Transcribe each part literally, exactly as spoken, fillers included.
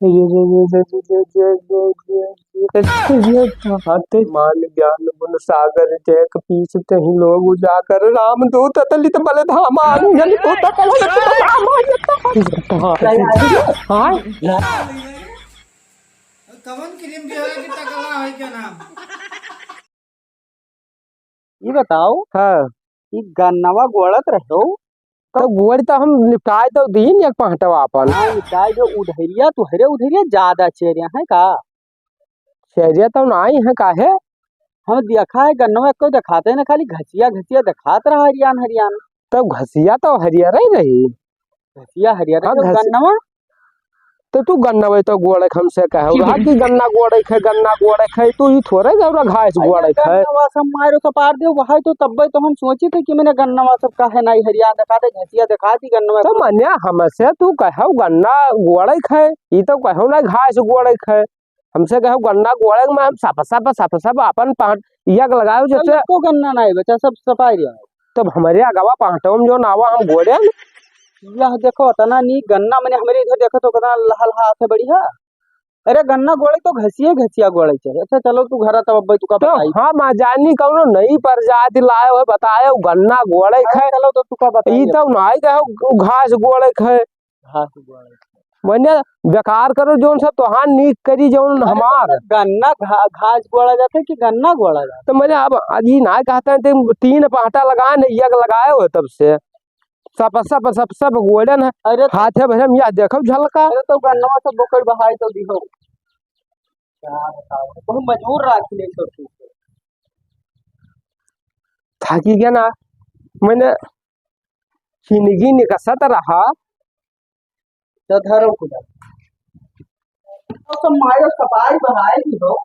ये, ये, ये, ये, ये, ये, ये, ये, ये, ये, ये, हाथे मान ज्ञान गुण सागर, जय कपीस तेहि लोग उजागर, रामदूत अतुलित बल धामा, अंजनी पुस्तक धामा, ये तो हाँ। कवन क्रीम दिया है कि टकला है, क्या नाम? ई बताओ, हाँ। ई गन्नवा गोड़त रहो, तो गोड़ तो हम निपटाए तो दीन एक पहटवा अपन। हाँ, निपटाए जो उधरिया, तुहरे उधरिया ज्यादा चेरिया है का? चेरिया तो नाई है, काहे? हम देखा है गन्नवा को दिखाते ना, खाली घसिया घसिया दिखात रहा हरियान हरियान। तो घसिया तो हरियर ही रही। घसिया हरियर हाँ, तो घस- गन्नवा? तो तू गन्नवा तो गोड़े हमसे कहो रहा कि गन्ना गोड़े खे, गन्ना गोड़े खे, तू ही थोड़े जौरा घास अरे गोड़े खे। गन्नवा सब मारो तो पार दे, वहाई तो तब्बे तो हम सोची थे कि मैंने गन्नवा सब काहे नाई हरियान दिखा दे, घसिया दिखा दी गन्नवा। तो मन्या हमसे तू कहो गन्ना गोड़े खे, ई तो कहो ना घास गोड़े खे। हमसे कहो गन्ना गोड़े में हम सप सप, सप सप अपन पाट यक लगाओ जब जैसे। एको गन्ना नाई बचा, सब सपाई रहा। तब हमरे अगवा पाटो में जो नावा हम गोड़े में। यह देखो, तना नी गन्ना मने हमरे इधर देखो तो कितना लहा लहा आथे बढ़िया। अरे गन्ना गोड़े तो घसिया घसिया गोड़े चाहिए। अच्छा चलो तू घर तब अब्बे तुका तो बताई। हम आ जानी कौनो नई प्रजाति लाए हो, बताए हो गन्ना गोड़े अरे खे। चलो तो तुका बताई ई अब। तो नाई कहो घास गोड़े खे। घास गोड़े खे। मने बेकार करो जौन सब तोहार नीक करी जौन अरे हमार। तो गन्ना घा-, घास गोड़ा जाते कि गन्ना गोड़ा जाते? तो मने अब, अब ई ना कहते हैं, तुम तीन पाटा लगाए न, एक लगाए हो तब से। सप, सप, सप, सप गोड़न है। अरे तो हाथे भरे में यह देखो झलका। अरे तो गन्नवा सब बोकड़ बहाई तो दिहो। क्या बताओ, बहुत मजबूर राखी नहीं छोटी। थाकी गया ना, मने जिंदगी निकसत रहा। तो धरो खुदा। तो सब मारो सफाई बहाई भी हो।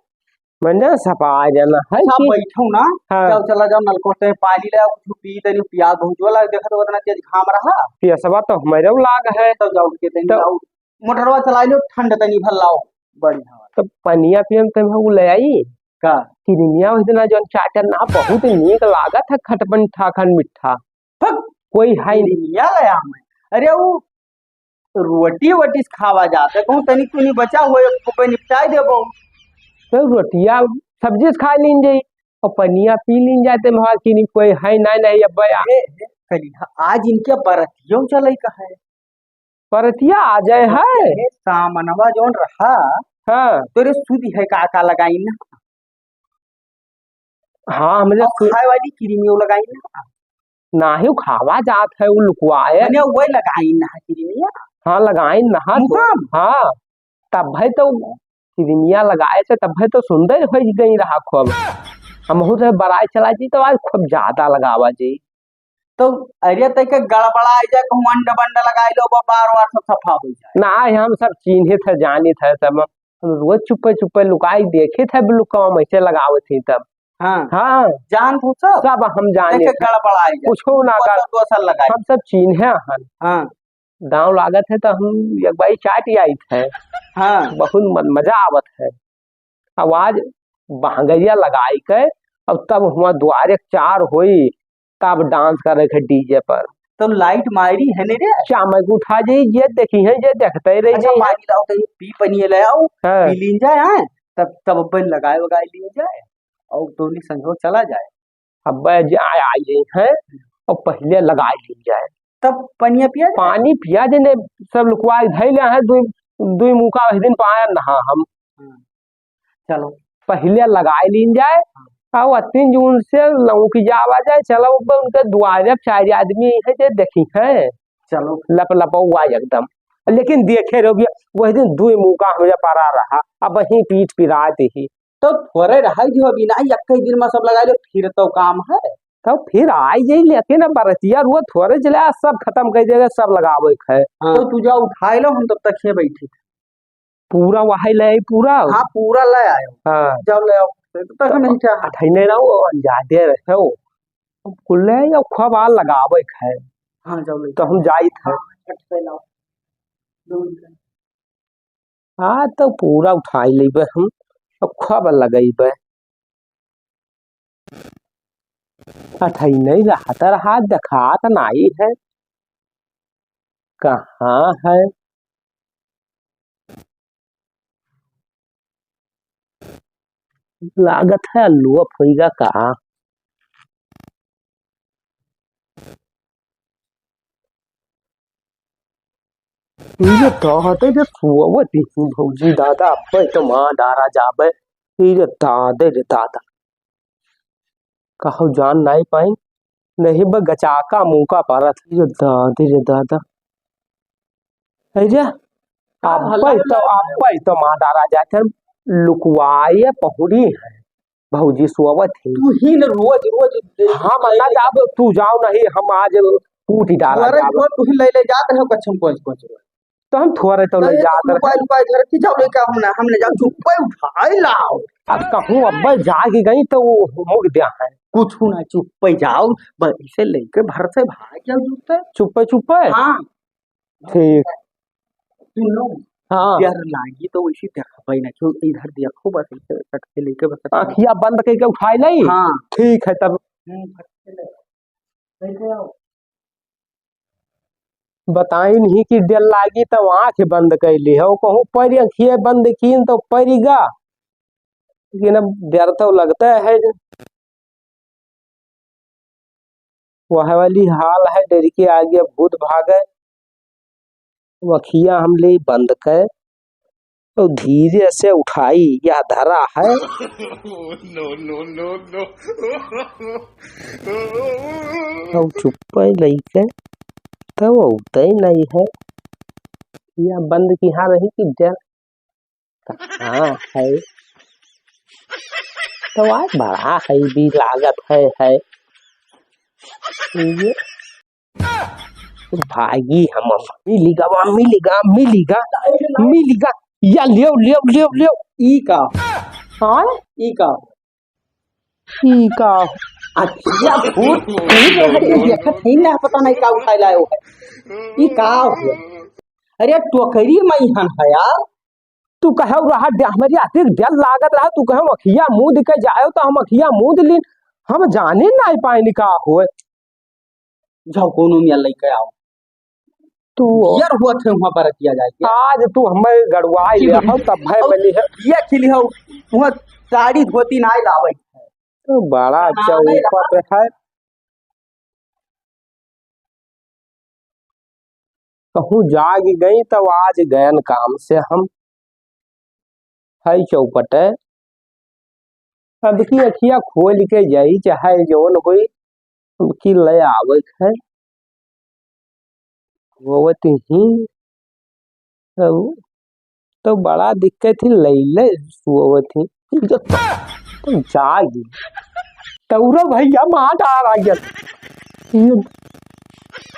मने सफाई जाना है सब कि बैठो ना। हाँ। जाओ चला जाओ नलको से पानी ले आओ, कुछ पी तनी प्यास बहुत वाला देखा तो उतना तेज घाम रहा। पियसवा तो हमारे लाग है। तो जाओ के तनी तो आओ। मोटरवा चला लो, ठंड तनी भर लाओ। बढ़िया। तो पनिया पियन ते हम ले आई। का? किरमिया उस दिन जौन चाटन ना बहुत नीक लागत है, खटपन ठाखन मिठा। हक! कोई है नहीं। किरमिया ले आ मैं। अरे वो रोटी वोटी से खावा जात है, कहूँ तनी तुनी बचा हो, एक पे निपटाई देबो। तो रोटिया सब्जी से खा लीन जाई और पनिया पी लीन जाते, वहाँ की नहीं कोई है, नहीं, नहीं, अब भाई आ- ए, ए, कली, हाँ, आज इनके बरतियों चले का है। परतिया आ जाए है। अरे, सामनवा जौन रहा, हाँ। तोरे सुधी है का, का लगाइन ना? हाँ, हमरे और सु- खाए वाली किरमियो लगाइन ना? नाहीं, उ खावा जात है, उ लुकवाए। मने वही लगाइन ना किरमिया? हाँ, लगाइन ना, हाँ, तो मुकाम? हाँ, तब है तो किरमिया लगाए से, तब है तो सुंदर हो गई रहा खूब। हमहू से बराए चला जी, तो आज खूब ज्यादा लगावा जी। तो अरे तै के गड़बड़ाए जाए, कहूँ अंड बंड लगाए लो, वो बार बार सब सफा हो जाए। ना, हम सब चीन्हित है, जानित है, सब हम रोज चुप्पे चुप्पे लुकाई देखित है, लुकावा में से लगावत ही तब। हाँ। हाँ। जान हो सब? सब हम जानित देखे है। गड़बड़ाए जाए। कुछो ना दोसर, कर। दोसर लगाए। हम सब चीन्हे हन। हाँ। दाँव लागत है तो हम एक बारी चाट आइत है। हाँ। बहुत म-, मजा आवत है। आवाज बहंगरिया लगाई के, अब तब हुआ द्वारे चार होई, तब dance करे के DJ पर। तो light मारी है ने रे? शाम को उठा जाई, जे देखी है, जे देखते रह अच्छा, जाई। पानी लाओ, तो पी पनिया ले आओ, हाँ। पी लीन जाए, हाँ? तब, तब अपन लगाए वगाए लीन जाए, और दोनों संग हो चला जाए। अब जे आ, आ जाई है, और पहले लगाए लीन जाए। तब पनिया पिया जाए? पानी पिया जे ने, सब लुकवा धई ले है, दुई, दुई मुका उस दिन पाया नहा हम। हाँ। चलो। पहिले लगाए लीन जाए, हाँ। और तीन जून से लौकी जावा जाए, चलो अब उनके दुआरे अब चार आदमी है जे देखी है। चलो। लप लपौआ एकदम। लेकिन देखे रहो भैया, वही दिन दुई मुका हमरे पड़ा रहा, अब वहीं पीठ पिरात ही। तो थोड़े रहा जो अभी ना, एक ही दिन में सब लगा लो, फिर तो काम है। तो फिर आई जाई, लेकिन अब बरतिया रुआ थोड़े चले, आज सब खत्म कर देगा, सब लगावे के है। हाँ। तो तू जा उठाए लो, हम तब तक ही बैठी। पूरा वही ले आई, पूरा? हाँ, पूरा ले आयो। हाँ। जाओ ले आओ। तो तक तो नहीं क्या? अठैने ना वो अंजादे रहे हो। अब कुल ले आओ, खूब आ लगावे के है। हाँ, जाओ ले। तो हम जाइत है। हाँ, अठैने लाओ। दो मिनट। हाँ, तो पूरा उठाई लेबे हम। अब खूब लगइबे। अठई नहीं रहत रहा, देखात नाई है। कहाँ है? लागत है अल्लुआ फोइगा का। ये तो होते जे सुअवत ही भौजी दादा, अब्बे तो माँ डारा जाबे। ये दादे रे दादा, कहू जान नाई पाई, नहीं बे गचाका मुका परत। ये दादे रे दादा, है जे का अब्बे हल्ला तो, गुल्ला है? अब्बे तो माँ डारा जाते लुकवाए पहुड़ी है। भौजी सोवत ही। तू ही न रोज, रोज दे-, हम ना जाब, तू जाओ नहीं, हम आज कूटी डारा अरे जाब। वो तू ही ले, ले जात रहो कच्छम पहुँच, पहुँच रहो। तो हम थोड़े तो ले नहीं, जात तू रहे। पाई, पाई घर की जाओ लेके आओ ना, हमने जाओ चुप्पे उठाए लाओ। अब कहूँ अब्बे जागी गई तो वो मुग दिया है। कुछ ना, चुप्पे जाओ, बस इसे लेके घर से भाग जाओ चुप्पे। चुप्पे, चुप्पे? हाँ। ठीक। सुन लो। हाँ। डर लागी तो वैसे देखबै ना, क्यों इधर देखो बस, ऐसे फटके लेके बस। आँखिया बंद करके उठाए नहीं? हाँ। ठीक है तब। हम्म, फटके ले। कैसे आओ? बताई नहीं कि डर लागी तो आँख बंद कर ली हो, कहूँ परी आँखिया बंद कीन तो परी गा। लेकिन अब डर तो लगता है। वह वाली हाल है, डर के आगे भूत भागे। वखिया हम ले बंद कर और धीरे से उठाई, यह धरा है। No, no, no, no। और चुप्पे लइके तब उठते नहीं है। यह बंद किहाँ रही कि डर कहाँ है? तो आज बड़ा है भी लागत है, है। ये भागी हम, मिलिगा, वहाँ मिलिगा, मिलिगा, मिलिगा। या लेव, लेव, लेव, लेव। ई का? हाँ? ई का? ई का? अच्छा, भूत, भूत है, ये देखत है ना, पता नहीं का उठाए लायो है। ई का हो? अरे, टोकरी में इहन है यार। तू कहे रहा, डे-, हमरी अतिक डर लागत रहा, तू कहे अखिया मूंद के जायो, तो हम अखिया मूंद लीन, हम जाने नाई पाइनी का होए। जाओ, कोनो मिया लइके आओ। तू यार हुआ थे वहाँ बरतिया जाए के। आज तू हमें गड़वाई ले हो, तब भाई और बनी है। ये खिली हो, वहाँ साड़ी धोती नाई लावे। तो बड़ा ना, नहीं चौपट है। कहूँ जाग गई तब आज गयन काम से हम। है चौपट है। अब की अखिया खोल के जाई, चाहे जौन होई, अब की ले आवत है। होवत ही, अब तो बड़ा दिक्कत ही, लैले सोवत ही। तो, तो जागी। तौरो भैया मार डार आ गया। ये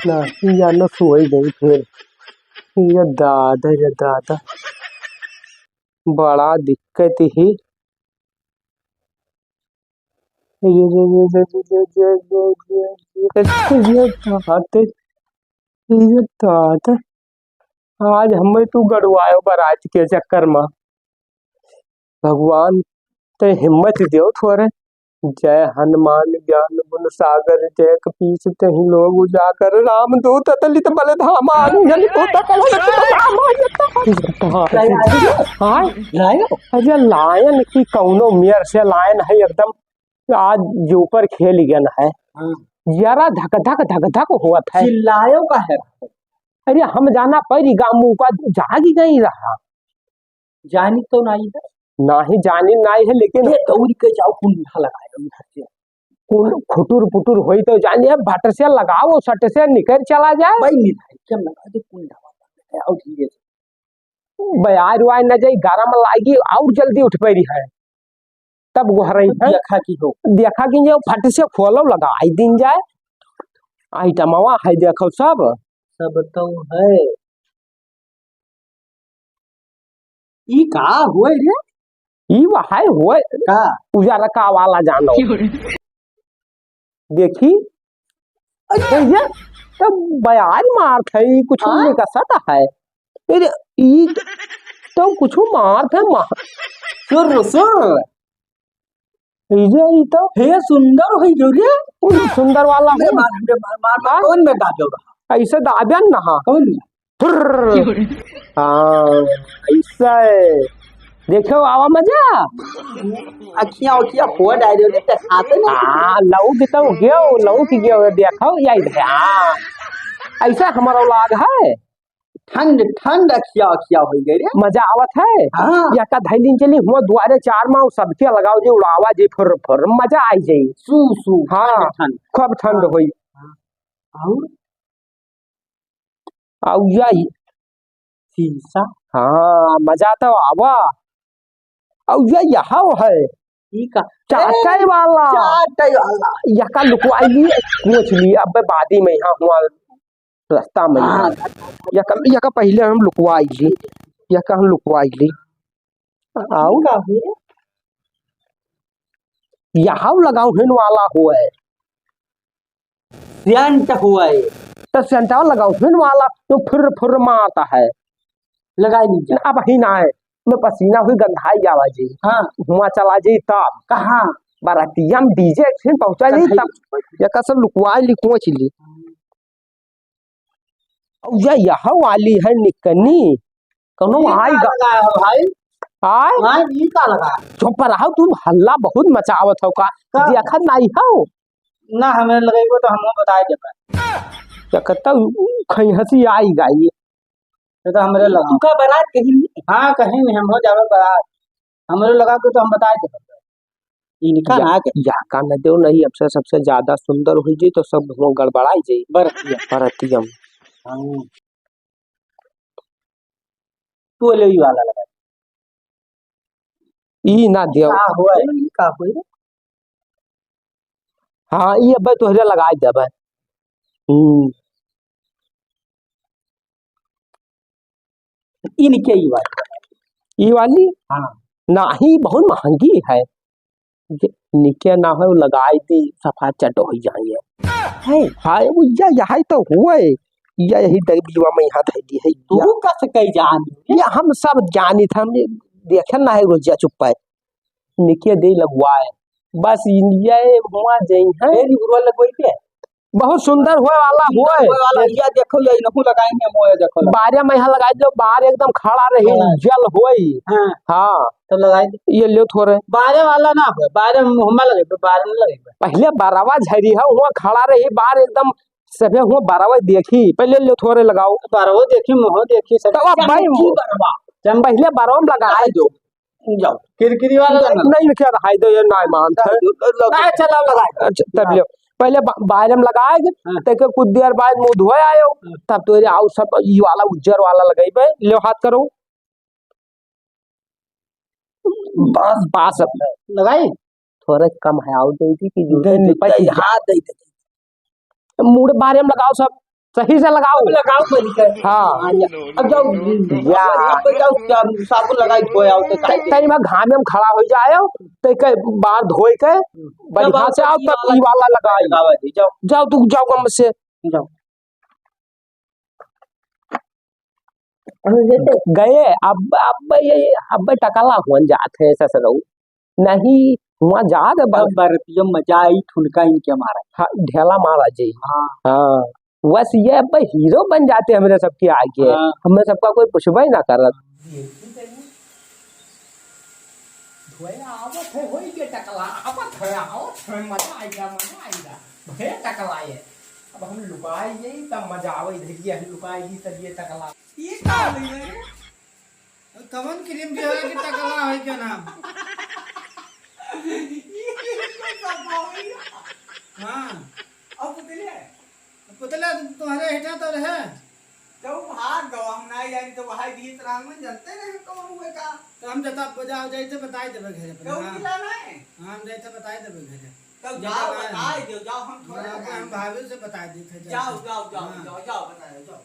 ना, या न सोई गई फिर। ये दादा, ये दादा। बड़ा दिक्कत ही। ये, ये, ये दादा, ये दादा। आज हमें तू गड़वायो बरात के चक्कर में। भगवान, ते हिम्मत देव थोरे। जय हनुमान ज्ञान गुण सागर, जय कपीस तेहि लोक उजागर। रामदूत अतुलित बल धामा, अंजनी पुत कलह राम। हाँ? लायो? अरे लायन की कौनो मेर से लायन है एकदम, आज जो ऊपर खेल गन है। हाँ। जरा धक धक धक धक होत है। चिल्लायो का है? अरे हम जाना परी गामू का जागी गई रहा। जानी तो नाई है। नाही जानी नाई है, लेकिन ये दौड़ के जाओ, कुंडा लगाए उधर से। कुंड खुटुर पुटुर होई तो जानी है, भट से लगाओ, सट से निकर चला जाए। भाई नहीं भाई, क्या लगा दे कुंडा, और धीरे से। बयार वाय न जाई, गरम लागी, और जल्दी उठ पड़ी है। तब गोहरई है। देखा कि हो। देखा कि जो फट से खोलो, लगाई दिन जाए। आइटमवा है, देखो सब। सब तो है। ई का होए रे? ई वहाय होए। का? उजरका वाला जानो। देखी, अरे! ये तो बयार मारत है, ई कुछ हाँ? निकसत है। अरे, ई तो कुछ मारत है, मार। सुर, सुर। ई जे, ई तो हे सुंदर होई जो रे। उई सुंदर वाला हमरे हो। मार, हमरे मार, मार, मार, हाँ? कौन में दाबे रहा? ऐसे दाबे न हा। कौन में? फुर्र। हाँ, ऐसा है। देखो, आवा मजा। अखियाँ उखियाँ फोड़ डाले, देखाते नहीं। हाँ, लौक तो गयो, लौक गयो, देखो, यही थे, हाँ। ऐसा हमारा औलाद है। ठंड, ठंड अखिया, अखिया होइ गए रे। मजा आवत है। हाँ। या का धैलिन चली हुआ दुआरे चार माँ, सबके लगाओ जी, उड़ावा जी, फुर, फुर, मजा आई जाई। सू, सू, हाँ, ठंड, ठंड। खूब ठंड हाँ। होई। हाँ। और? और यही। शीशा। हाँ, मजा तो आवा। और ये यहाँ है। ई का? चाटै वाला। चाटै वाला। यका लुकवाई ली, पूछ ली, अबे बादी में यहाँ हुआ रास्ता में। हाँ। यका, यका पहिले हम लुकवाई ली, यका हम लुकवाई ली। आओ। ई का है? यहाँ लगाओ हिन वाला हुआ है। सेंट हुआ है। तो सेंटवा लगाओ, फिर वाला तो फुर फुर मारता है। लगाई लीजिए। अब ही ना है, मैं पसीना हुई गंधाई जावा जी। हाँ। हुआ चला जी तब। कहाँ? बरातिया में डीजे फिर पहुँचा जी तब। या कसम लुकवा ली, कोच ली। और या यहाँ वाली है निकनी। कौनो ई आई का गा- लगा है भाई? आय? हाँ, ई का लगा है? चुप रहो, तुम हल्ला बहुत मचावत हो का? का? देखत नहीं हो? ना, हमें लगेगो तो हमहू बताए देबे। या कहता, उ खई हंसी आई गाई। ये तो हमरे लगा। तुमका बारात कहीं नहीं? हाँ, कहीं नहीं, हम हो जावे बारात। हमरे लगा के तो हम बताए देबे। इनका या, ना के। या का न देव नहीं, अब से सबसे ज्यादा सुंदर हुई जी तो सब हुआ गड़बड़ाई जाई। बरतिया। बरतियम। हाँ। तू ले ई वाला लगा। ई ना देव। का हुआ है? ई का हुआ है? हाँ, ई अबे तोहरे लगाई देबे। हम्म। ई निके ई वाली। ई वाली? हाँ। नाही, बहुत महंगी है। जे निके ना हो, लगाई दी, सफा चट हो जाइए। है? हाँ, वो या, यही तो हुए। या यही दे बीवा में यहाँ धई दी है। तू या। कस कई जान? या हम सब जानी था, हमने देखे ना है रोजिया चुप्पा है। निके दे लगवाए। बस ये हुआ जई है। ए, निगुरवा लगवाई के? बहुत सुंदर होए वाला होए। होए वाला, या देखो, या इनहु लगाई है, मोए देखो। बारे में यहाँ लगाई दो, बार एकदम खड़ा रही, हाँ। जल होई। हाँ। हाँ। तो लगाई दे। ये लो थोड़े। बारे वाला ना होए, बारे में मुहम्मा लगे, तो बारे में लगे। पहिले बारवा झरी है, हुआ खड़ा रही, बार एकदम सभे हुआ बारवा देखी। पहिले लो थोड़े लगाओ। बारवा देखी, मुहो देखी, सब तो अब भाई, की बारवा? पहिले बारवा में लगाई दो। जाओ, किरकिरी वाला लगाओ। नहीं, क्या रहाई दो, ये ना मानत है। लगाओ, लगाओ। अच्छा, लाओ, लगाओ। अच्छा, तब लो। पहिले बा-, बारवा में लगाए, हाँ। तेके कुछ देर बाद मुँह धोए आयो, हाँ। तब तोरे आओ सब ई वाला उज्जर वाला लगइबे, लो हाथ करो। बस, बस अब। लगाई? थोड़े कम है, आओ दे दी कि दे दे, निपट दे, जा। हाँ, दे दे। मूड़ बारे में लगाओ सब, सही से लगाओ। अब लगाओ बोल के। हाँ। हाँ, या। अब जाओ, या। अब जाओ, क्या साबुन लगाई धोए आओ तो ते-, तनी में घामे में खड़ा हो जाए, तो के बार धोए के, तब बढ़िया आओ से आओ, तब तब ई ई वाला वाला लगाई। लगावा दी, जाओ। जाओ, तू जाओ कम से। जाओ। गए, अब, अब ये, अब टकला हुअन जात है ससुरऊ। नहीं, हुआ जात है, अब बरतिया मजा आई, ठुनका इनके मारा। हाँ, ढेला मारा जी। हाँ। हाँ, बस ये अब हीरो बन जाते हमरे सबके आगे। हाँ। हमरे सबका कोई पुछबे ना करत। धोया आवत है, होई के टकला, आवत है, आवत है, मजा आइगा, मजा आइगा। भे टकला ये। अब हम लुकाई जाई, तब मजा आवे, इधर ये हम लुकाई जाई, तब ये टकला। ये का होई रे? कवन क्रीम दिया कि टकला होई के नाम? ये सब होई। हाँ। अब तो तेरे पुतला तुम्हारे हेठा तो रहे। जब भाग गवा, हम ना जानी तो वहाई दिए तो राम में जनते नहीं कौन हुए का। तो हम जता बजाओ जाइते बताई देबे घरे पर। क्यों हाँ। मिला नहीं? हाँ, हम जाइते बताई देबे घरे। तब जता जाओ ना बताई है। दो, जाओ हम थोड़ा हाँ, ना हम जानी। भाभी से बताई देते जाओ, जाओ, जाओ, हाँ। जाओ, जाओ, बताओ, जाओ।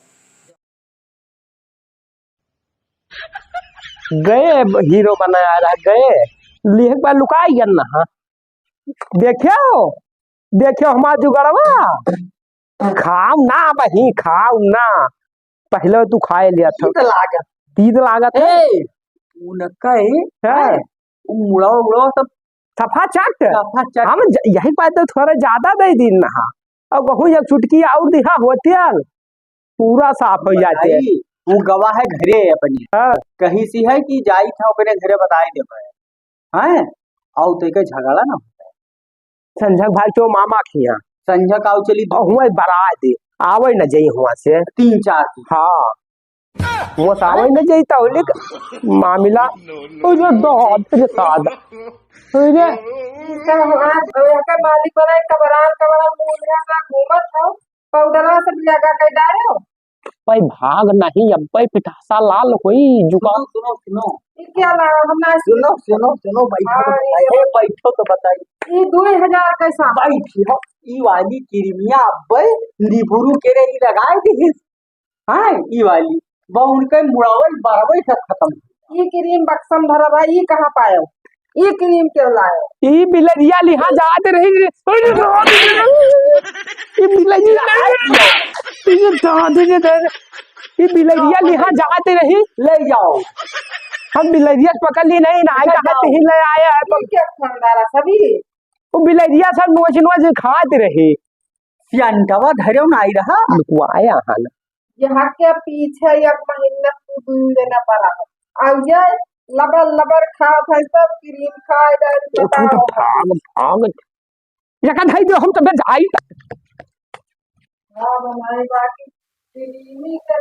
गए हीरो बनाया रह गए, लिहे के बाद लुकाई गन ना। हाँ। देखियो, देखियो हमार जुगड़वा। खाओ ना बही, खाओ ना। पहिले तू खाए लिया था। तीत लागत। तीत लागत है। ए, उनका ही, है। है। उ मुड़वा, मुड़वा सब सफा चट। सफा चट। हम ज-, यही बात तो थोड़ा ज्यादा दे दिन ना। अब कहूँ एक चुटकी और दिहा होतियल, पूरा साफ हो जाते हैं। बताई। वो गवा है घरे अपने। हाँ। कहीं सी है कि जाई था ओकरे घरे बताए देबे। हैं? आउ तो के झगड़ा ना होता है। संझक भाई चो मामा खिया। संझक आउ चली। और हुआ बरात दे, आवे न जाई हुआ से। तीन चार दिन। हाँ। हुआ से आवे न जाई तो लेक मामला। ओ जो दाद रे दाद। अरे। ई सब हुआ, ओके मालिक बनाए, कबरान, कबरान मुंह में अपना घूमत हो, पाउडरवा सब लगा के डाले हो। भाई भाग नहीं, अब भाई पिठासा लाल होई, जुकाम। सुनो, सुनो, सुनो। ई क्या ला, हम ना सुनो, सुनो, सुनो, बैठो तो हाँ, बताई। ए, बैठो तो बताई। ई दो हजार कैसा? बैठी हो, ई वाली किरमिया अब भाई निबुरू के रे लगाए दी। हाँ, ई वाली। बा उनके मुड़ावल बरवल से खत्म। ई क्रीम बक्सम धरब है, ई कहाँ पायो? ई क्रीम के लायो? ई बिलरिया लिहा जात रही रे। अरे बाप रे। ई बिलरिया, ई दादी रे दादा। ई बिलरिया लिहा जात रही। ले जाओ। हम बिलरिया पकड़ ली नहीं, ना अच्छा, कहा जाओ। ते ही ले आया है, ई क्या खानदारा सभी? वो बिलरिया सब नोच नोच खात रही। सियंटवा धरे नाई रहा। लुकवाया हन। यहाँ के पीछे एक महीना तू दूध देना पड़ा। और ये लबर लबर खात है, सब क्रीम खाए जाए, उठो तो बताओ। भाग, भाग। ये का धाई दे, हम तो बे जाई। हाँ, बनाई बाकी क्रीमी के